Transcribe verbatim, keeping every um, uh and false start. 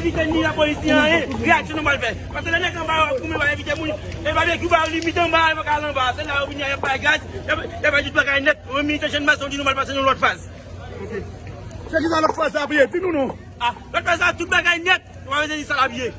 Evite ni lapolis ni anyen, reyaksyon nou pral fè. Paske lè nèg anba yo ap goumen, yo pral evite moun. E babekyou ba yo limit anba, yo pa ka al anba. Se la yo vini, y ap bay gaz, y ap, y ap bay tout bagay nèt. Yon milite jèn mason di nou pral pase yon lòt faz. Se ki sa lòt faz la ap ye? Di nou non. Ah, lòt faz la, tout bagay nèt. Nou pa bezwen di sa l ap ye.